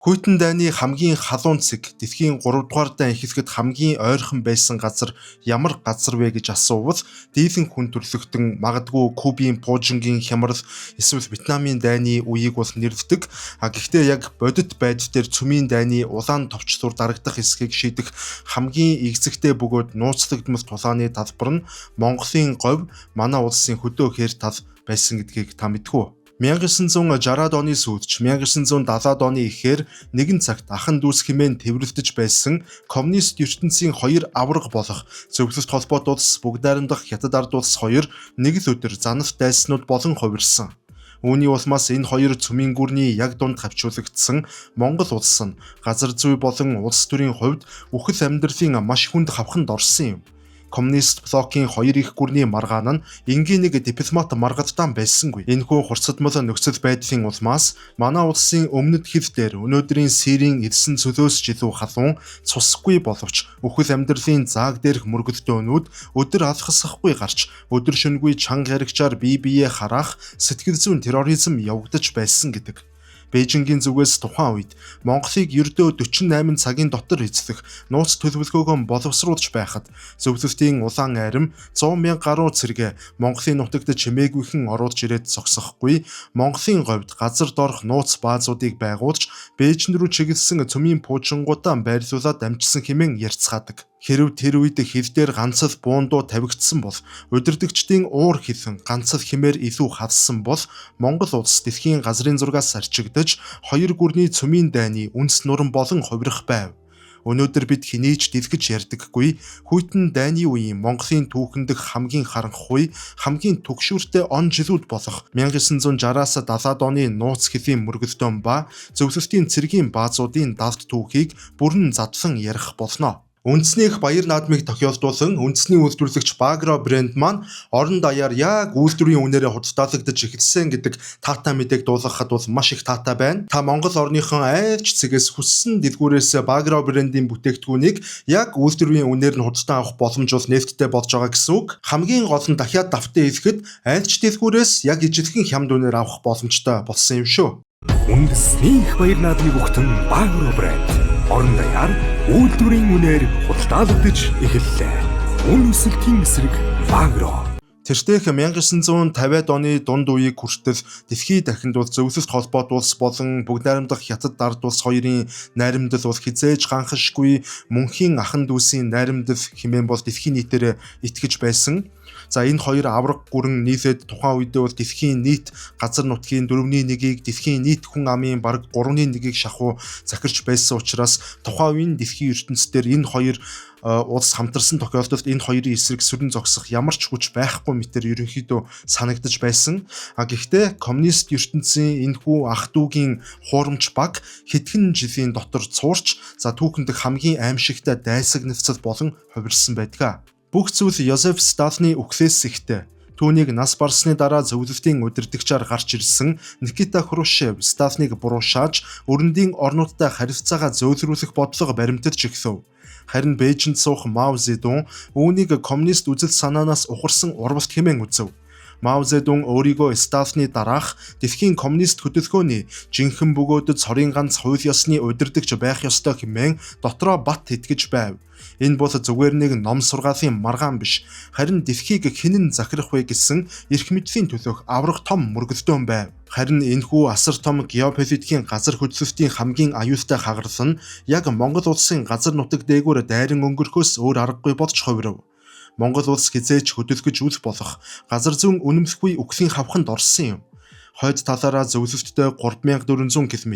Хүйтэн дайны хамгийн халуун цэг, дэлхийн 3 дугаар дайн эхлэхэд хамгийн ойрхон байсан газар ямар газар вэ гэж асуувал дийлэн хүн төрөлхтөн магадгүй Кубын пуужингийн хямрал эсвэл Вьетнамын дайны үеийг бол нэрлэдэг. А гэхдээ яг бодит байдал дээр цөмийн дайны улаан товчлуур дарагдах хэсгийг шийдэх хамгийн эгзэгтэй бөгөөд нууцлагдмал тулааны талбар нь Монголын говь, манай улсын хөдөө хээр тал байсан гэдгийг та мэдэх үү? 1960-ад оны сүүлч 1970-ад оны эхээр нэгэн цагт ахан дүүс хэмээн тэврэлдэж байсан коммунист ертөнцийн хоёр аварга болох Зөвлөлт холбоот улс, Бүгд найрамдах Хятад ард улс хоёр нэг л өдөр занал дайснууд болон хувирсан. Үүний улмаас энэ хоёр цөмийн гүрний яг дунд хавчуулагдсан Монгол улс нь газар зүй болон улс төрийн хувьд үхэл амьдралын маш хүнд хавханд орсон юм. Коммунист блокийн хоёр их гүрний маргаан нь энгийн нэг дипломат маргадаан байсангүй. Энэхүү хурцдмал нөхцөл байдлын улмаас манай улсын өмнөд хил дээр өнөөдрийн Сирийн элсэн цөлөөс ч илүү халуун цусгүй боловч үхэл амьдралын зааг дээрх мөргөлдөөнүүд өдөр алхасахгүй гарч өдөр шөнөгүй чанга яригчаар бие биеэ хараах сэтгэл зүйн терроризм явагдаж байсан гэдэг. Бээжингийн зүгээс тухайн үед Монголыг ердөө 48 цагийн дотор эзлэх нууц төлөвлөгөөгөө боловсруулж байхад зөвлөлтийн улаан айрам 100 мянга гаруй цэргээ Монголын нутагт чимээгүйхэн оруулж ирээд зогсохгүй Монголын говьд газар доорх нууц баазуудыг байгуулж Бээжин рүү чиглэсэн цөмийн пуужингуудаа байрлуулад амжсан хэмээн ярьцгаадаг. Хэрв тэр үед хил дээр ганц л буундуу тавигдсан бол удирдагчдын уур хилэн ганц л химээр илүү хавсан бол Монгол улс дэлхийн газрын зургаас арчигдаж хоёр гүрний цөмийн дайны үнс нуран болон хувирах байв. Өнөөдөр бид хэний ч дэлгэж ярьдаггүй хүйтэн дайны үеийн Монголын түүхэн дэх хамгийн харанхуй, хамгийн түгшүүртэй он жилүүд болох 1960-аас 70-ад оны нууц хөлийн мөргөлдөөн ба зөвлөлтийн цэргийн баазуудын далд түүхийг бүрэн задлан ярих болно. Үндэсний эх баяр наадмыг тохиолдуулсан үндэсний үйлдвэрлэгч Багро брэнд маань орон даяар яг үйлдвэрийн үнээрээ худалдаалагдаж эхэлсэн гэдэг таатай мэдээг дуулгахад бол маш их таатай байна. Та Монгол орныхон аль ч цэгээс хүссэн дэлгүүрээс Багро брендийн бүтээгдэхүүнийг яг үйлдвэрийн үнээр нь худалдан авах боломж бол нээлттэй болж байгаа гэсэн үг. Хамгийн гол нь дахиад давтан хэлэхэд аль ч дэлгүүрээс яг ижилхэн хямд үнээр авах боломжтой болсон юм шүү. Үндэсний эх баяр наадмыг өгтөн Багро брэнд орон даяар үйлдвэрийн үнээр худалдаалагдаж эхэллээ. Үн өсөлтийн эсрэг Багро. Тэртех 1950-ад оны дунд үеийг хүртэл дэлхий дахинд бол зөвлөлт холбоот улс болон Бүгд найрамдах Хятад ард улс хоёрын найрамдал бол хэзээ ч ганхашгүй мөнхийн ахан дүүсийн найрамдал хэмээн бол дэлхийн нийтээр итгэж байсан. За, энэ хоёр аварга гүрэн нийлээд тухайн үедээ бол дэлхийн нийт газар нутгийн 4-ний 1-ийг, дэлхийн нийт хүн амын бараг 3-ны 1-ийг шахуу захирч байсан учраас тухайн үеийн дэлхийн ертөнцийн энэ хоёр улс хамтарсан тохиолдолд энэ хоёрын эсрэг сөрөн зогсох ямар ч хүч байхгүй мэтэр ерөнхийдөө санагдаж байсан. А гэхдээ коммунист ертөнцийн энэхүү ах дүүгийн хуурамч баг хэдхэн жилийн дотор цуурч, за, түүхэн дэх хамгийн аимшигтай дайсагнацал болон хувирсан байдаг. Бүх зүйл Йозеф Сталины үхлээс ихтэй. Түүнийг нас барсны дараа зөвлөлтийн удирдагчаар гарч ирсэн Никита Хрущев Сталиныг буруу шааж өрөндийн орнуудтай харилцаагаа зөөлрүүлэх бодлого баримтатж эхлэв. Харин Бээжинд суух Мао Зэдун үүнийг коммунист үзэл санаанаас ухарсан урвалт хэмээн үзэв. Мао Зэдун өөрийгөө Сталины дараах дэлхийн коммунист хөдөлгөөний жинхэнэ бөгөөд цорын ганц хууль ёсны удирдагч байх ёстой хэмээн дотроо бат итгэж байв. Энэ бол зүгээр нэг ном сургаалын маргаан биш, харин дэлхийг хэн нь захирах вэ гэсэн эрх мэдлийн төлөөх аварга том мөргөлдөөн байв. Харин энэхүү асар том геополитикийн газар хөдлөлтийн хамгийн аюултай хагарал нь яг Монгол улсын газар нутаг дээгүүр дайран өнгөрөхөөс өөр аргагүй болж хувирав. Монгол улс хэзээ ч хөдөлгөж үл болох газар зүйн үнэмлэхгүй үхлийн хавханд орсон юм. Хойд талаараа зөвлөлттэй 3400 км,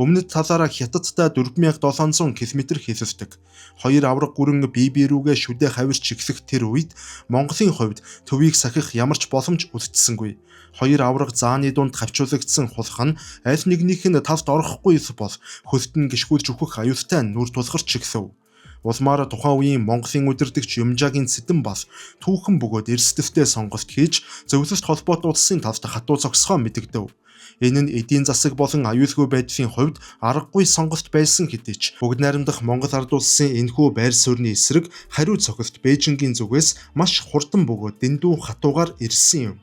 өмнөд талаараа Хятадтай 4700 км хилэлдэг. Хоёр аварга гүрэн бие бие рүүгээ шүдэ хавирч эхлэх тэр үед Монголын хувьд төвийг сахих ямар ч боломж үлдсэнгүй. Хоёр аварга зааны дунд хавчуулагдсан хулх нь аль нэгнийх нь талд орохгүй бол хөлд нь гишгүүлж үхэх аюултай нүр тулгарч эхлэв. Улмаар тухайн үеийн Монголын удирдагч Юмжаагийн Цэдэн бас түүхэн бөгөөд эрсдэлтэй сонголт хийж зөвлөлт холбоот улсын талд хатуу зогсохоо мэдэгдэв. Энэ нь эдийн засаг болон аюулгүй байдлын хувьд аргагүй сонголт байсан хэдий ч Бүгд найрамдах Монгол ард улсын энэхүү байр суурины эсрэг хариу цохилт Бээжингийн зүгээс маш хурдан бөгөөд дэндүү хатуугаар ирсэн юм.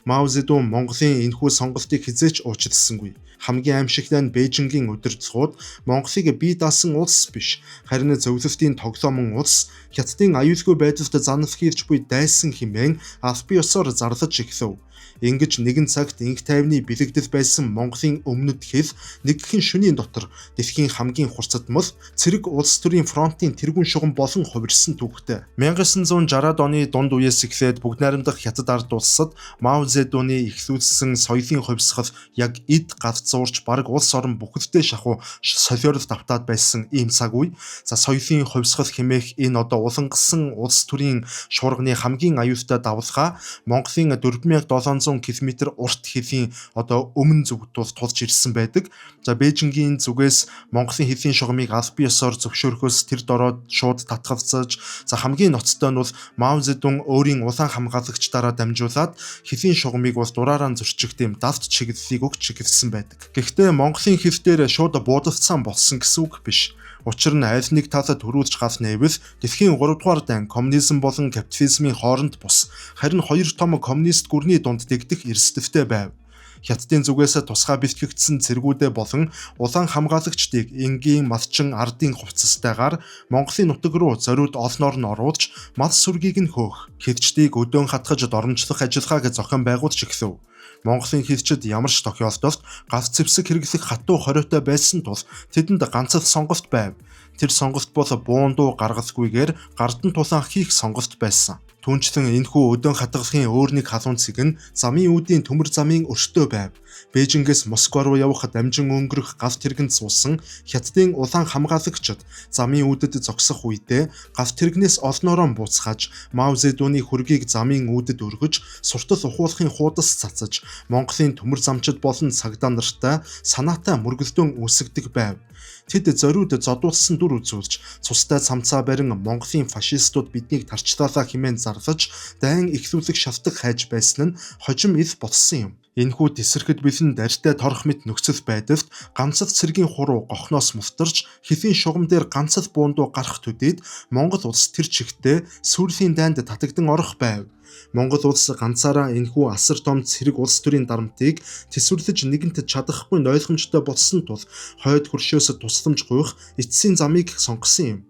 Мао Зэдун Монголын энэхүү сонголтыг хэзээ ч уучлсангүй. Хамгийн аимшигтай нь Бээжингийн удирдлагууд Монголыг бие даасан улс биш, харин зөвлөлтийн тоглоомон улс, Хятадын аюулгүй байдалд занасхийрч буй дайсан хэмээн албан ёсоор зарлаж эхлэв. Ингэж нэгэн цагт инх тайвны бэлэгдэл байсан Монголын өмнөд хэл нэгхэн шөнийн дотор дэлхийн хамгийн хурцадмал цэрэг улс төрийн фронтын тэргүүн шугам болон хувирсан түүхтэй. 1960-ад оны дунд үеэс эхлээд бүгд найрамдах Хятад ард улсад Мао Зэдуны эхлүүлсэн соёлын хувьсгал яг эд галзуурч бараг улс орон бүхэлдээ шахуу солиорол давтаад байсан ийм цаг үе. За, соёлын хувьсгал хэмээх энэ одоо улангалсан улс төрийн шуурганы хамгийн аюултай давлгаа Монголын 4700 км урт хэлийн одоо өмнө зүгт бол тулж ирсэн байдаг. За, Бээжингийн зүгээс Монголын хэлийн шугамыг албан ёсоор зөвшөөрөхөөс тэр дороо шууд татгалзаж, за, хамгийн ноцтой нь бол Мао Зэдун өөрийн улаан хамгаалагчдаараа дамжуулаад хэлийн шугамыг бол дураараа зөрчих тийм далд чиглэлийг өгч чиглэсэн байдаг. Гэхдээ Монголын хэл дээр шууд буудалцсан болсон гэсэн үг биш. Учир нь аль нэг талд төрүүлж гал нээвэл дэлхийн 3 дугаар дан коммунизм болон капитализмын хооронд бус, харин хоёр том коммунист гүрний дунд дэгдэх эрсдэлтэй байв. Хятадын зүгээс тусгай бэлтгэгдсэн цэргүүдээ болон улаан хамгаалагчдыг энгийн малчин ардын хувцастайгаар Монголын нутаг руу зориуд олноор нь оруулж мал сүргийг нь хөөх, хэлчдийг өдөөн хатгаж доромжлох ажиллагааг зохион байгуулж эхлэв. Монголын хэлчид ямар ч тохиолдолд галц зэвсэг хэрэглэх хатуу хориотой байсан тул тэдэнд ганц л сонголт байв. Тэр сонголт бол буундуу гаргалгүйгээр гардан тулаан хийх сонголт байсан. Түүнчлэн энэхүү өдөөн хатгалахын өөр нэг халуун цэг нь замын үүдийн төмөр замын өртөө байв. Бээжингээс Москва руу явах дамжин өнгөрөх галт тэргэнд суусан Хятадын улаан хамгаалагчид замын үүдэд зогсох үедээ галт тэргнээс олноороо бууцгааж Мао Зэдуны хөргийг замын үүдэд өргөж суртал ухуулахын хуудас цацаж Монголын төмөр замчид болон цагдаа нартай санаатай мөргөлдөөн үүсгдэг байв. Тэд зориуд зодуулсан дүр үзүүлж цустай цамцаа барин Монголын фашистууд биднийг тарчлаалаа хэмээн зарлаж дайн эхлүүлэх шалтаг хайж байсан нь хожим ил болсон юм. Энэхүү тесрэхэд бэлэн дарьтай торох мэт нөхцөл байдалд ганц л цэргийн хуруу гохноос мултарч хэлийн шугам дээр ганц л буундуу гарах төдийд Монгол улс тэр чигтээ сүрлийн дайнд татагдан орох байв. Монгол улс ганцаараа энэхүү асар том цэрэг улс төрийн дарамтыг төсвөрлөж нэгэнт чадахгүй нь ойлгомжтой болсон тул хойд хөршөөс тусламж гуйх эцсийн замыг сонгосон юм.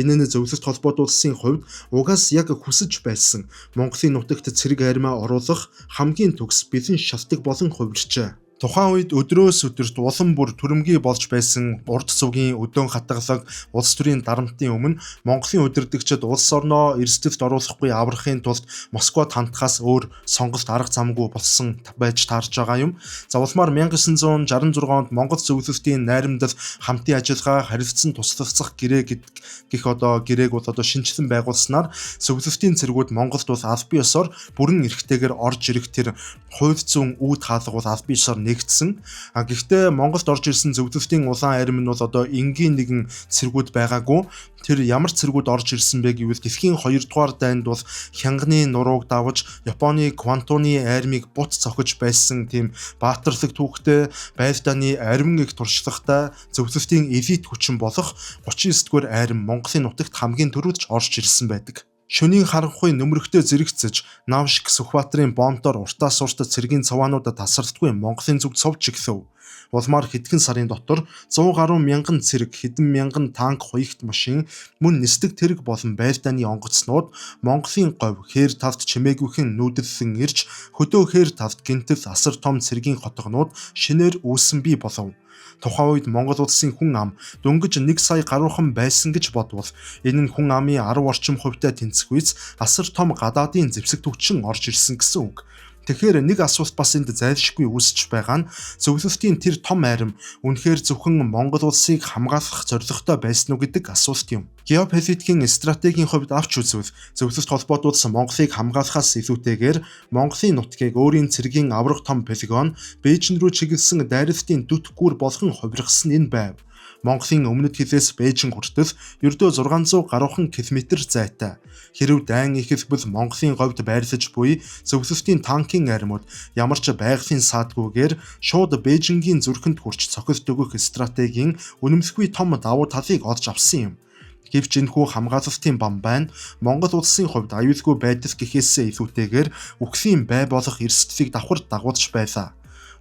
Энэ нь зөвлөлт холбоот улсын хувьд угаас яг хүсэж байсан Монголын нутагт цэрэг армиа оруулах хамгийн төгс бэлэн шалтаг болон хувирчээ. Тухайн үед өдрөөс өдөрт улам бүр түрэмгий болж байсан урд зүгийн өдөөн хатгалаг улс төрийн дарамтын өмнө Монголын удирдагчид улс орноо эрсдэлд оруулахгүй аврахын тулд Москвад хандхаас өөр сонголт арга замгүй болсон байж таарж байгаа юм. За, улмаар 1966 онд Монгол зөвлөлтийн найрамдал хамтын ажиллагаа харилцан туслалцах гэрээ гэдэг гих одоо гэрээг бол одоо шинэчлэн байгуулснаар зөвлөлтийн цэргүүд Монголд бол албан ёсоор бүрэн эрхтэйгээр орж ирэх тэр хууль зүйн үүд хаалга бол албан ёсоор нэгдсэн. А гэхдээ Монголд орж ирсэн зөвлөлтийн улаан арми нь бол одоо энгийн нэгэн цэргүүд байгаагүй. Тэр ямар цэргүүд орж ирсэн бэ гэвэл дэлхийн 2 дугаар дайнд бол Хянганы нурууг давж Японы Квантуны армийг бут цохиж байсан тийм баатарлаг түүхтэй, байлдааны аримн их туршлагатай зөвлөлтийн элит хүчин болох 39 дугаар арми Монголын нутагт хамгийн түрүүнд орж ирсэн байдаг. Шөнийн харанхуй нөмрөхтэй зэрэгцэж нав шиг Сүхбаатарын бомтоор уртаас урт цэргийн цаваануудад тасралтгүй Монголын зүгт сувж эхлэв. Улмаар хэдхэн сарын дотор 100 гаруй мянган цэрэг, хэдэн мянган танк, хуягт машин, мөн нисдэг тэрэг болон байлдааны онгоцнууд Монголын говь, хээр талд чимээгүйхэн нүүдэллэн ирж хөдөө хээр талд гинтэл асар том цэргийн хотгонууд шинээр үүсэн бий болов. Тухайн үед Монгол улсын хүн ам дөнгөж 1 сая гаруйхан байсан гэж бодвол энэ нь хүн амын 10 орчим хувьтай тэнцэхүйц асар том гадаадын зэвсэг төвчин орж ирсэн гэсэн үг. Тэгэхээр нэг асуулт бас энд зайлшгүй үүсч байгаа нь зөвлөлтийн тэр том арим үнэхээр зөвхөн Монгол улсыг хамгаалах зорилготой байсан уу гэдэг асуулт юм. Геополитикийн стратегийн хувьд авч үзвэл зөвлөлт холбоот улс Монголыг хамгаалахаас илүүтэйгээр Монголын нутгийг өөрийн цэргийн аврах том полигон Бээжин рүү чиглэсэн дайралтын дүт гүр болгон хувиргасан энэ байв. Монголын өмнөд хилээс Бээжин хүртэл ердөө 600 гаруйхан километр зайтай. Хэрв дайн эхэлбэл Монголын говьд байрлаж буй зөвлөлтийн танкийн армууд ямар ч байгалийн саадгүйгээр шууд Бээжингийн зүрхэнд хүрч цохилт өгөх стратегийн үнэмлэхгүй том давуу талыг олж авсан юм. Гэвч энэхүү хамгаалалтын бам байна. Монгол улсын хувьд аюулгүй байдал гэхээсээ илүүтэйгээр үхлийн бай болох эрсдлийг давхар дагуулж байлаа.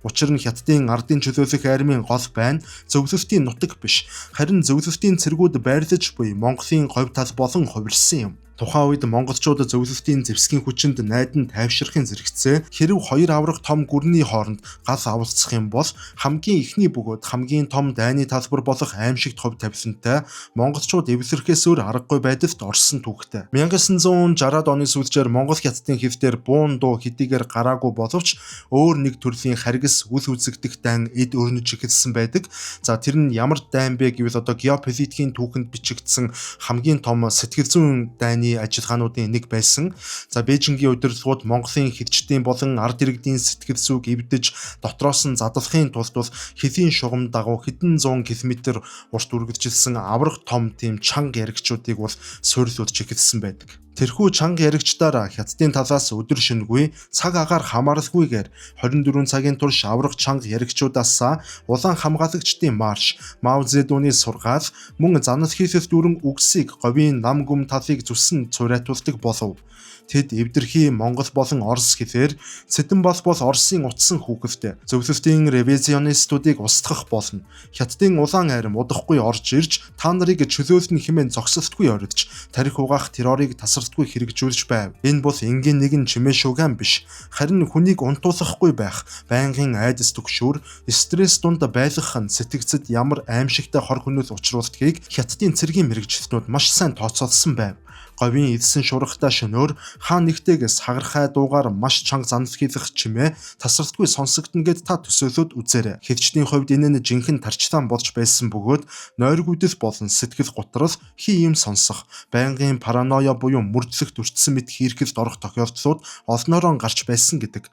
Учир нь Хятадын ардын чөлөөлөх армийн гол байн зөвлөлтийн нутаг биш, харин зөвлөлтийн цэргүүд байрлаж буй Монголын говь тал болон хувирсан юм. Тухайн үед монголчууд зөвлөлтийн зэвсгийн хүчинд найдан тайвширхын зэрэгцээ хэрв хоёр аварга том гүрний хооронд гал авалцах юм бол хамгийн эхний бөгөөд хамгийн том дайны талбар болох аимшигт хувь тавилантай монголчууд эвлэрэхээс өөр аргагүй байдалд орсон түүхтэй. 1960-ад оны сүүлчээр Монгол Хятадын хил дээр буун дуу хэдийгээр гараагүй боловч өөр нэг төрлийн харгас үл үзэгдэх дайн эд өрнөж эхэлсэн байдаг. За, тэр нь ямар дайн бэ гэвэл одоо геополитикийн түүхэнд бичигдсэн хамгийн том сэтгэл зүйн дайны ажиллагаануудын нэг байсан. За, Бээжингийн удирдлагууд Монголын хэлчдийн болон ард иргэдийн сэтгэл зүйг эвдэж, дотроос нь задлахын тулд бол хөлийн шугам дагуу хэдэн зуун километр урт үргэлжилсэн аварга том тийм чанга яригчдыг бол суурилуулж эхэлсэн байдаг. Тэрхүү чанга яригчдаар Хятадын талаас өдөр шөнөгүй, цаг агаар хамааралгүйгээр 24 цагийн турш аварга чанга яригчудаас улаан хамгаалагчдын марш, Мао Цзэдуны сургаал, мөн занал хийлэл дүүрэн үгсийг говийн нам гүм талыг зүсэн цураайтуулдаг болов. Тэд эвдэрхий Монгол болон Орос хэлээр Цэдэн бол Оросын утсан хүүхэлтэй зөвлөлтийн ревизионистуудыг устгах болно. Хятадын улаан арим удахгүй орж ирж та нарыг чөлөөлнө хэмээн зогсолтгүй орилж, тархи угаах террорыг тасралтгүй хэрэгжүүлж байв. Энэ бол энгийн нэгэн чимээ шугам биш. Харин хүнийг унтуулахгүй байх, байнгын айдас түгшүүр, стресс дунд байлгах нь сэтгэгцэд ямар аимшигтай хор хөнөөл учруулдгийг Хятадын цэргийн мэргэжилтнүүд маш сайн тооцоолсон байв. Говийн элсэн шуургатай шөнөөр хаа нэгтэйгээс хагархай дуугаар маш чанга занал хийлэх чимээ тасралтгүй сонсогдоно гэд та төсөөлөөд үзээрэй. Хэлчдийн хувьд энэ нь жинхэнэ тарчлаан болж байсан бөгөөд нойргүйдэл болон сэтгэл гутрал, хий юм сонсох, байнгын параноя буюу мөрдлөгт өртсөн мэт хийрхэлд орох тохиолдлууд олноороо гарч байсан гэдэг.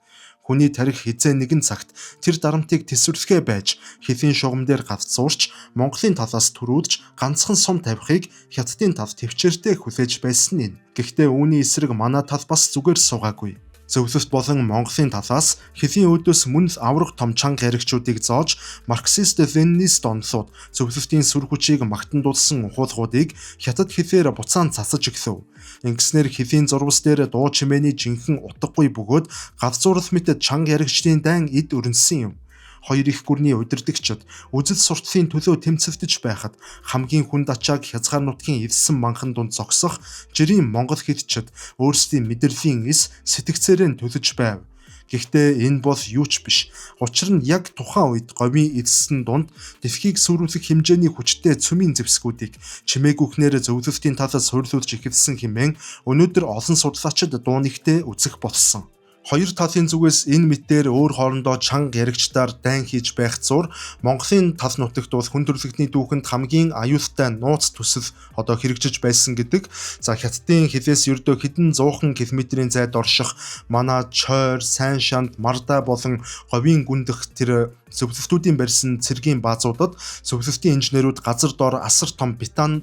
Хүний тархи хэзээ нэгэн цагт тэр дарамтыг тэсвэрлэхээ байж хөлийн шугам дээр галзуурч Монголын талаас түрүүдж ганцхан сум тавихыг Хятадын тал тэвчээртэй хүлээж байсан нь. Гэхдээ үүний эсрэг манай тал бас зүгээр суугаагүй. Зөвлөлт болон Монголын талаас хөлийн өөдөөс мөн л аварга том чанга яригчдыг зоож, марксист ленинист онолууд зөвлөлтийн сүр хүчийг магтандуулсан ухуулгуудыг хятад хэлээр буцаан цацаж эхлэв. Ингэснээр хөлийн зурвас дээр дуу чимээний жинхэнэ утгагүй бөгөөд галзуурал мэт чанга яригчдын дайн эд өрнөсөн юм. Хоёр их гүрний удирдагчид үзэл сурталын төлөө тэмцэлдэж байхад хамгийн хүнд ачааг хязгаар нутгийн эвссэн манхан дунд зогсох жирийн монгол хэлчид өөрсдийн мэдрэлийн эс сэтгэгцээрээ төлөж байв. Гэхдээ энэ бол юу ч биш. Учир нь яг тухайн үед говийн эвссэн дунд дэлхийг сүрүүлэх хэмжээний хүчтэй цөмийн зэвсгүүдийг чимээгүйхнээр зөвлөлтийн талаас суурилуулж эхэлсэн хэмээн өнөөдөр олон судлаачид дуунигтэй үзэх болсон. Хоёр талын зүгээс энэ мэтээр өөр хоорондоо чанга яригчдаар дайн хийж байх зуур Монголын тал нутагт бол хүн төрөлхтний түүхэнд хамгийн аюултай нууц төсөл одоо хэрэгжиж байсан гэдэг. За, Хятадын хилээс ердөө хэдэн зуухан километрийн зайд орших манай Чойр, Сайн Шанд, Мардаа болон Говийн гүндэх тэр зөвлөлтүүдийн барьсан цэргийн баазуудад зөвлөлтийн инженерүүд газар дор асар том бетон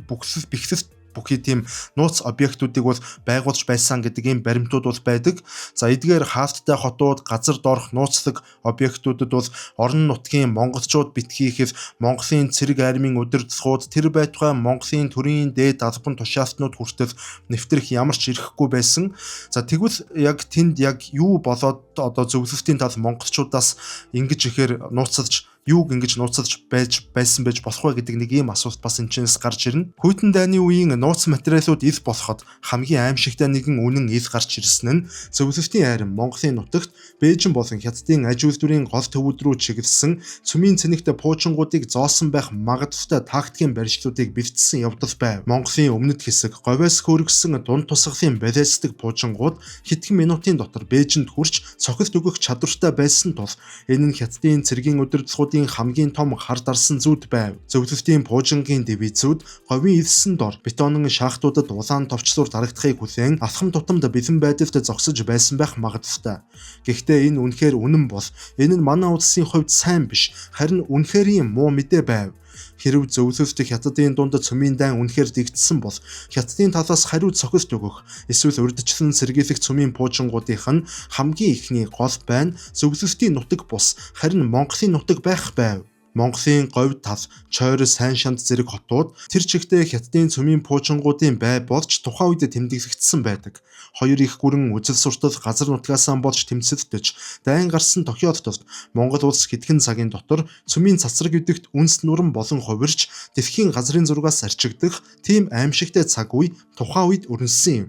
бүхсэл бэхлэлт бүхий тийм нууц объектуудыг бол байгуулж байсан гэдэг ийм баримтууд бол байдаг. За, эдгээр хаалттай хотууд, газар доорх нууцлаг объектуудад бол орон нутгийн монголчууд битгий хэл Монголын цэрэг армийн удирдлагууд, тэр байтугай Монголын төрийн дээд албан тушаалтнууд хүртэл нэвтрэх ямар ч эрхгүй байсан. За, тэгвэл яг тэнд яг юу болоод одоо зөвлөлтийн тал монголчуудаас ингэж ихээр нууцлаж, юуг ингэж нууцлаж байж байсан байж болох вэ гэдэг нэг ийм асуулт бас энэ чинээс гарч ирнэ. Хүйтэн дайны үеийн нууц материалууд ил болоход хамгийн аимшигтай нэгэн үнэн ил гарч ирсэн нь зөвлөлтийн арим Монголын нутагт Бээжин болон Хятадын аж үйлдвэрийн гол төвүүд рүү чиглэсэн цөмийн цэнэгтэй пуужингуудыг зоосон байх магадлалтай тактикийн барьшлуудыг бэлдсэн явдал байв. Монголын өмнөд хэсэг говьос хөөргөсөн дунд тусгалын баллистик пуужингууд хэдхэн минутын дотор Бээжинд хүрч цохилт өгөх чадвартай байсан тул энэ нь Хятадын цэргийн удирдлагуудын хамгийн том хар дарсан зүуд байв. Зөвлөлтийн пуужингийн дивизүүд говийн элсэн дор бетонын шахтуудад улаан товчлуур дарагдахыг хүлээн алхам тутамд бэлэн байдалд зогсож байсан байх магадлалтай. Гэхдээ энэ үнэхээр үнэн бол энэ нь манай улсын хувьд сайн биш, харин үнэхэрийн муу мэдээ байв. Хэрв зөвлөлт Хятадын дунд цөмийн дайн үнэхээр дэгдсэн бол Хятадын талаас хариу цохилт өгөх эсвэл урьдчилан сэргийлэх цөмийн пуужингуудынх нь хамгийн эхний гол байна зөвлөлтийн нутаг бус, харин Монголын нутаг байх байв. Монголын говь тал, Чойр, Сайн шанд зэрэг хотууд тэр чигтээ Хятадын цөмийн пуужингуудын бай болж тухайн үед тэмдэглэгдсэн байдаг. Хоёр их гүрэн үзэл суртал газар нутгаасаа болж тэмцэлдэж дайн гарсан тохиолдолд Монгол улс хэдхэн цагийн дотор цөмийн цацраг гэдэгт үнс нуран болон хувирч дэлхийн газрын зургаас арчигдах тийм аимшигтай цаг үе тухайн үед өрнөссөн юм.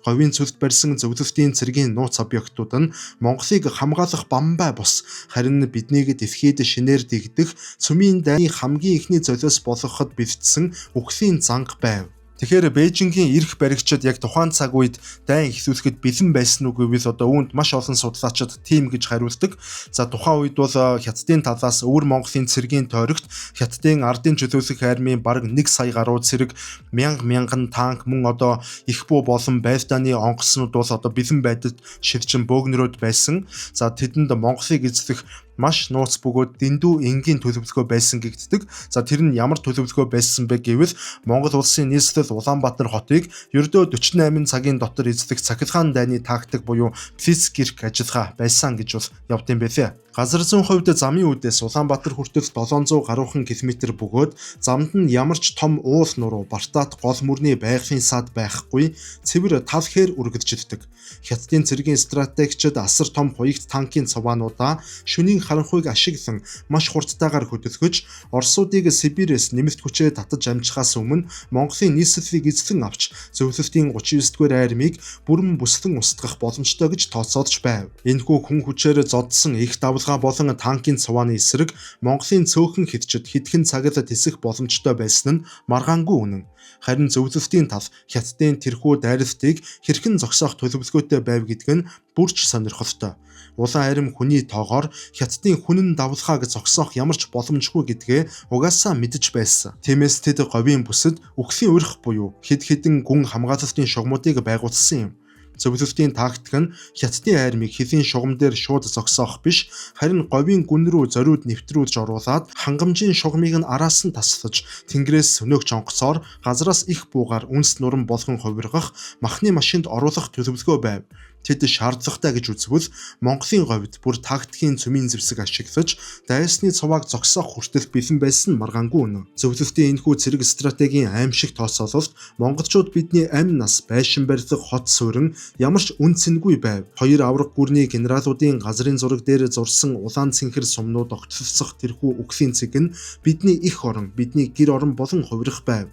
Говийн цөлд барьсан зөвлөлтийн цэргийн нууц объектууд нь Монголыг хамгаалах бамбай бус харин биднийг дэлхийд шинээр дэгдэх цөмийн дайны хамгийн эхний золиос болгоход бэлдсэн үхлийн занг байв. Тэгэхээр Бээжингийн эрх баригчид яг тухайн цаг үед дайн эхлүүлэхэд бэлэн байсан уу гэвэл одоо үүнд маш олон судлаачид тийм гэж хариулдаг. За тухайн үед бол Хятадын талаас өвөр Монголын цэргийн тойрогт Хятадын ардын чөлөөлөх армийн бараг 1 сая гаруй цэрэг, мянга мянган танк мөн одоо их бүү болон байлдааны онгоцнууд бол одоо бэлэн байдалд шилжин бөөгнөрөөд байсан. За тэдэнд Монголыг эзлэх маш нууц бөгөөд дэндүү энгийн төлөвлөгөө байсан гэгддэг. За тэр нь ямар төлөвлөгөө байсан бэ гэвэл Монгол улсын нийслэл Улаанбаатар хотыг ердөө 48 цагийн дотор эзлэх цахилгаан дайны тактик буюу Блицкриг ажиллагаа байсан гэж бол явдсан байлээ. Газар зүйн хувьд замын үүдээс Улаанбаатар хүртэл 700 гаруйхан километр бөгөөд замд нь ямар ч том уул нуруу, бартаат гол мөрний байгалийн сад байхгүй, цэвэр тал хээр үргэлжилдэг. Хятадын цэргийн стратегчид асар том хуягт танкийн цуваануудаа шөнийн харанхуйг ашиглан маш хурдтайгаар хөдөлгөж Оросуудыг Сибирээс нэмэлт хүчээр татаж амжихаас өмнө Монголын нийслэлийг эзлэн авч зөвлөлтийн 39-р армийг бүрэн бүслэн устгах боломжтой гэж тооцоолж байв. Энэхүү хүн хүчээр зодсон их давлгаа болон танкийн цувааны эсрэг Монголын цөөхөн хятчид хэдхэн цагт тэсэх боломжтой байсан нь маргаангүй үнэн. Харин зөвлөлтийн тал Хятадын тэрхүү дайралтыг хэрхэн зогсоох төлөвлөгөөтэй байв гэдг нь бүрч сонирхолтой. Улаан арим хүний тоогоор Хятадын хүнэн давлгааг зогсоох ямар ч боломжгүй гэдгээ угаасаа мэдэж байсан. Тиймээс тэд говийн бүсэд үхлийн урих буюу хэд хэдэн гүн хамгаалалтын шугамуудыг байгуулсан юм. Зөвлөлтийн тактик нь Хятадын армийг хэлийн шугам дээр шууд зогсоох биш, харин говийн гүн рүү зориуд нэвтрүүлж оруулаад хангамжийн шугамыг нь араас нь таслаж, тэнгэрээс сөнөөгч онгоцоор газраас их буугаар үнс нуран болгон хувиргах махны машинд оруулах төлөвлөгөө байв. Тэд шаардлагатай гэж үзвэл Монголын говьд бүр тактикийн цөмийн зэвсэг ашиглаж дайсны цувааг зогсоох хүртэл бэлэн байсан нь маргаангүй үнэн. Зөвлөлтийн энэхүү цэрэг стратегийн аимшиг тооцоололт монголчууд бидний амь нас, байшин барилга, хот суурин ямар ч үн цэнгүй байв. Хоёр аварга гүрний генералуудын газрын зураг дээр зурсан улаан цэнхэр сумнууд огтлцох тэрхүү үхлийн цэг нь бидний эх орон, бидний гэр орон болон хувирах байв.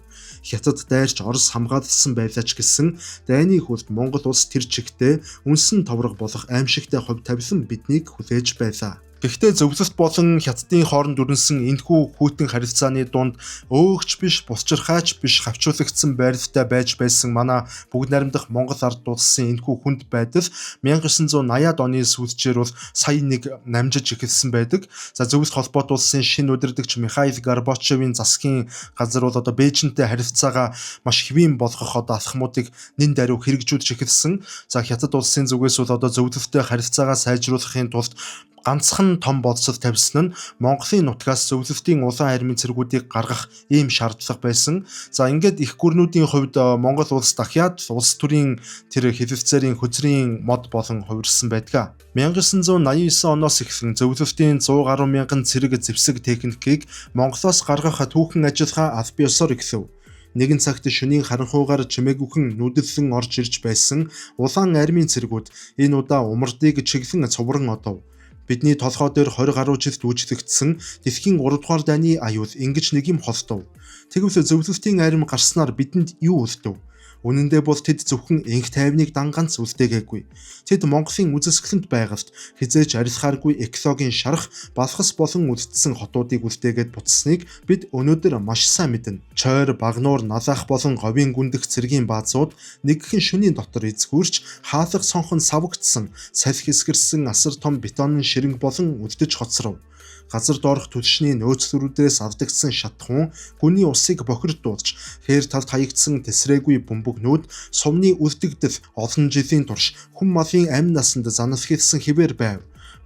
Хятад дайрч Орос хамгаалсан байлаа ч гэсэн дайны хөлд Монгол улс тэр чигтээ үнсэн товрог болох аимшигтай хувь тавилан биднийг хүлээж байлаа. Гэхдээ зөвлөлт болон Хятадын хооронд өрнөсөн энэхүү хүйтэн харилцааны дунд өөгч биш, булчирхайч биш хавчуулагдсан байралтай байж байсан манай бүгд найрамдах Монгол ард улсын энэхүү хүнд байдал 1980-ад оны сүүлчээр бол сая нэг намжиж эхэлсэн байдаг. За зөвлөлт холбоот улсын шинэ удирдагч Михаил Горбачевын засгийн газар бол одоо Бээжинтэй харилцаагаа маш хэвийн болгох одоо алхмуудыг нэн даруй хэрэгжүүлж эхэлсэн. За Хятад улсын зүгээс бол одоо зөвлөлттэй харилцаагаа сайжруулахын тулд ганцхан том болцол тавьсан нь Монголын нутгаас зөвлөлтийн улаан армийн цэргүүдийг гаргах ийм шаардлага байсан. За ингээд их гүрнүүдийн хувьд Монгол улс дахиад улс төрийн тэр хэлэлцээрийн хөзрийн мод болон хувирсан байдаг. 1989 оноос эхлэн зөвлөлтийн 100 гаруй мянган цэрэг зэвсэг техникийг Монголоос гаргах түүхэн ажиллагаа аль биесоор эхлэв. Нэгэн цагт шөнийн харанхуйгаар чимээгүйхэн нүдэлсэн орж ирж байсан улаан армийн цэргүүд энэ удаа умардыг чиглэн цувран одов. Бидний толгой дээр 20 гаруй жил дүүжлэгдсэн дэлхийн 3 дугаар дайны аюул ингэж нэг юм холдов. Тэгвэл зөвлөлтийн арми гарснаар бидэнд юу үлдэв? Үнэн дээр бол тэд зөвхөн энх тайвныг дан ганц үлдээгээгүй. Тэд Монголын үзэсгэлэнт байгальд хизээж арилахааргүй экологийн шарах балхас болон үлдсэн хотуудыг үлдээгээд буцсныг бид өнөөдөр маш сайн мэднэ. Чойр, Багнуур, Налаах болон Говийн гүндэх цэргийн баазууд нэгхэн шөнийн дотор эзгүүрч хаалга сонхон савгдсан, салхи эсгэрсэн асар том бетонын ширэнг болон үлдэж хоцров. Газар доорх түлшний нөөцлөрүүдээс авдагдсан шатхуун гүний усыг бохирдуулж хээр талд хаягдсан тэсрээгүй бөмбөгнүүд сумны үлдэгдэл олон жилийн турш хүн малын амь насанд занасхилсан хэвээр байв.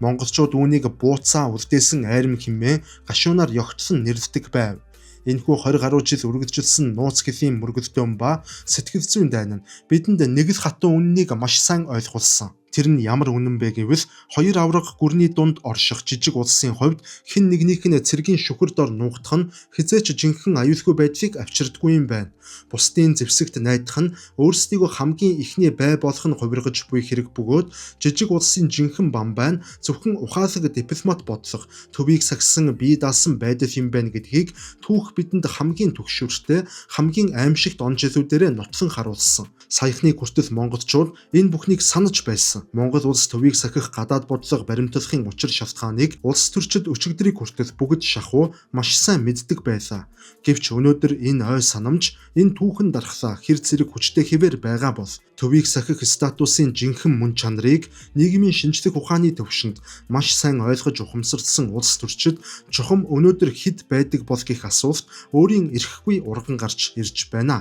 Монголчууд үүнийг бууцаа үлдээсэн айрам хэмээн гашуунаар ёгтсон нэрлэдэг байв. Энэхүү 20 гаруй жил үргэлжилсэн нууц гэлийн мөргөлдөөн ба сэтгэл зүйн дайн нь бидэнд нэг л хатуу үннийг маш сайн ойлгуулсан. Тэр нь ямар үнэн бэ гэвэл хоёр аварга гүрний дунд орших жижиг улсын хувьд хэн нэгнийх нь цэргийн шүхэр дор нуугдах нь хэзээ ч жинхэнэ аюулгүй байдлыг авчирдаггүй юм байна. Бусдын зэвсэгт найдах нь өөрсдийгөө хамгийн эхний бай болох нь хувиргаж буй хэрэг бөгөөд жижиг улсын жинхэнэ бамбай нь зөвхөн ухаалаг дипломат бодлого, төвийг сахисан бие даасан байдал юм байна гэдгийг түүх бидэнд хамгийн түгшүүртэй, хамгийн аимшигт он жилүүдээрээ нотлон харуулсан. Саяхныг хүртэл монголчууд энэ бүхнийг санаж байсан. Монгол улс төвийг сахих гадаад бодлого баримтлахын учир шалтгааныг улс төрчид өчигдрийг хүртэл бүгд шахуу маш сайн мэддэг байлаа. Гэвч өнөөдөр энэ ой санамж, энэ түүхэн дархлаа хэр зэрэг хүчтэй хэвээр байгаа бол төвийг сахих статусын жинхэнэ мөн чанарыг нийгмийн шинжлэх ухааны төвшөнд маш сайн ойлгож ухамсарласан улс төрчид чухам өнөөдөр хэд байдаг бол гэх асуулт өөрийн эрхгүй урган гарч ирж байна.